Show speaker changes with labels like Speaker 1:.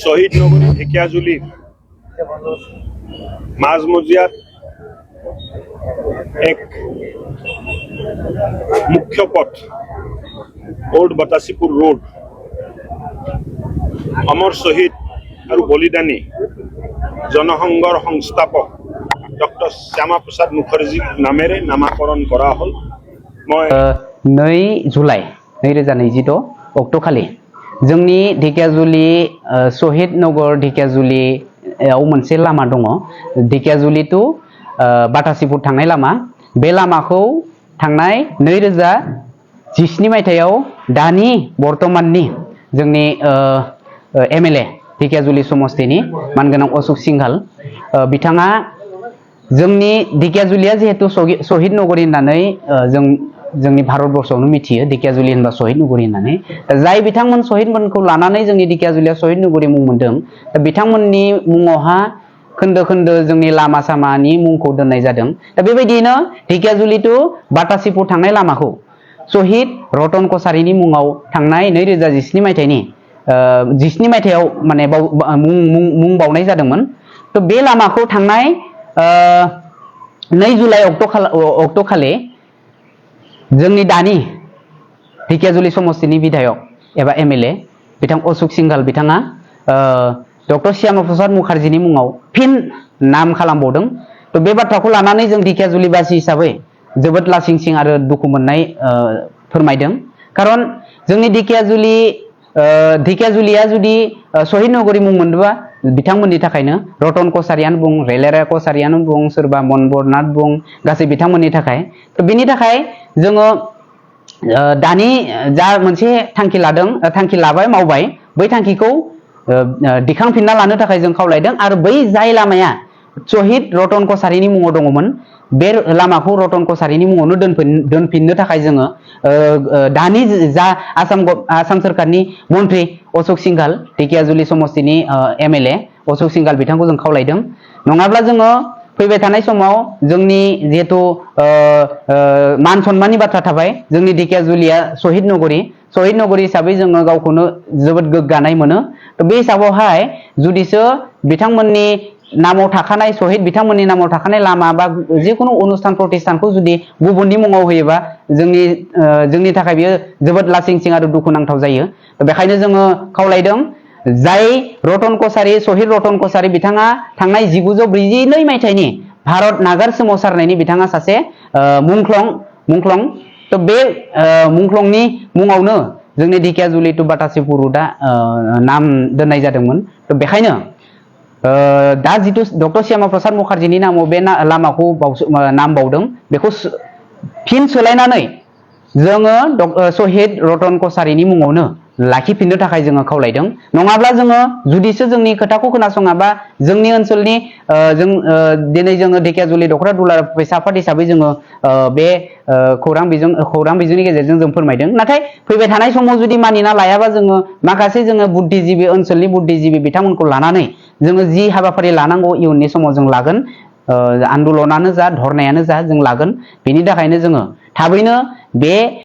Speaker 1: শহীদ নগরী ঢেকিয়াজুলির মাঝমজিয়াত এক মুখ্য পথ ওল্ড বাতাসিপুর রোড অমর শহীদ আর বলিদানী জনসংঘৰ সংস্থাপক ডক্টর শ্যামা প্রসাদ মুখার্জি নামেৰে নামাকরণ করা হল।
Speaker 2: 2 जुलाइ 2026 अक्ट'खालि जोंनि ढेकियाजुलि शहीद नगर ढेकियाजुलियाव मोनसे लामा दङ। ढेकियाजुलि टु बाटासिपुर थांनाय लामा। बे लामाखौ थांनाय 2017 मायथाइयाव दानि बर्तमाननि जोंनि एमएलए ढेकियाजुलि समस्तिनि मानगोनां अशोक सिंघाल बिथाङा जोंनि ढेकियाजुलिया जिहेतु शहीद नगरी होननानै जोंनि भारतबर्षआवनो मिथियो। ढेकियाजुलि होनबा शहीद नगरी होननानै जाय बिथांमोन शहीदमोनखौ लानानै जोंनि ढेकियाजुलिया शहीद नगरी मुं मोनदों। बिथांमोननि मुङावहा खोन्दो खोन्दो जोंनि लामा सामानि मुंखौ दोननाय जादों। दा बेबायदिनो ढेकियाजुलि टु बाटासिपुर थांनाय लामाखौ शहीद रतन कछारीनि मुङाव थांनाय 2017 मायथाइनि 17 मायथाइयाव माने मुं बावनाय जादोंमोन। तो बे लामाखौ थांनाय 2 जुलाइ अक्ट'खालि जोंनि दानि ढेकियाजुलि समस्तिनि बिधायक एबा एमएलए बिथां अशोक सिंघाल बिथाङा डक्टर श्यामा प्रसाद मुखार्जीनि मुङाव फिन नाम खालामबावदों। तो बे बाथ्राखौ लानानै जों ढेकियाजुलिबासि हिसाबै जोबोद लासिंसिं आरो दुखु मोननाय फोरमायदों। खारन जोंनि ढेकियाजुलिया जुदि शहीद नगरी मुं मोनदोंबा बिथांमोननि थाखायनो रतन कछारीयानो बुं रेलेरा कछारीयानो बुं सोरबा मनबरनाथ बुं गासै बिथांमोननि थाखाय। तो बिनि थाखाय जोङो दानि जा मोनसे थांखि लाबाय मावबाय बै थांखिखौ दिखांफिनना लानो थाखाय जों खावलायदों। आरो बै जाय लामाया शहीद रतन कछारीनि मुङाव दङमोन बे लामाखौ रतन कछारीनि मुङावनो दोनफिननो थाखाय जोङो दानि जा आसाम सोरखारनि मन्त्रि अशोक सिंघाल ढेकियाजुलि समस्तिनि एमएलए अशोक सिंघाल बिथांखौ जों खावलायदों। नङाब्ला जोङो फैबाय थानाय समाव जोंनि जिहेतु मान सन्माननि बाथ्रा थाबाय। जोंनि ढेकियाजुलिया शहीद नगरी हिसाबै जोङो गावखौनो जोबोद गोग्गानाय मोनो। तो बे हिसाबावहाय जुदिसो बिथांमोननि नामाव थाखानाय शहीद बिथांमोननि नामाव थाखानाय लामा बा जिखुनु अनुष्ठान प्रतिष्ठानखौ जुदि गुबुननि मुङाव होयोबा जोंनि थाखाय बियो जोबोद लासिंसिं आरो दुखुनांथाव जायो। बेखायनो जोङो खावलायदों जाय शहीद रतन कछारी बिथाङा थांनाय 1942 मायथाइनि भारत नागार सोमावसारनायनि बिथाङा सासे मुंख्लं। तो बे मुंख्लंनि मुङावनो जोंनि ढेकियाजुलि टु बाटासिपुर रुटआ नाम दोननाय जादोंमोन। तो बेखायनो दा जितु डक्टर श्यामा प्रसाद मुखार्जीनि नामाव बे लामाखौ नाम बावदों बेखौ फिन सोलायनानै जोङो शहीद रतन कछारीनि मुङावनो लाखिफिननो थाखाय जोङो खावलायदों। नङाब्ला जोङो जुदिसो जोंनि खोथाखौ खोनासङाबा जोंनि ओनसोलनि दिनै जोङो ढेकियाजुलि दख'रा दुलाराय आफाद हिसाबै जोङो बे खौरां बिजोंनि गेजेरजों जों फोरमायदों। नाथाय फैबाय थानाय समाव जुदि मानिना लायाबा जोङो माखासे जोङो बुद्धिजीबि ओनसोलनि बुद्धिजीबि बिथांमोनखौ लानानै जोङो जि हाबाफारि लानांगौ इयुननि समाव जों लागोन। आन्दलनानो जा धरनायानो जा जों लागोन। बेनि थाखायनो जोङो थाबैनो बे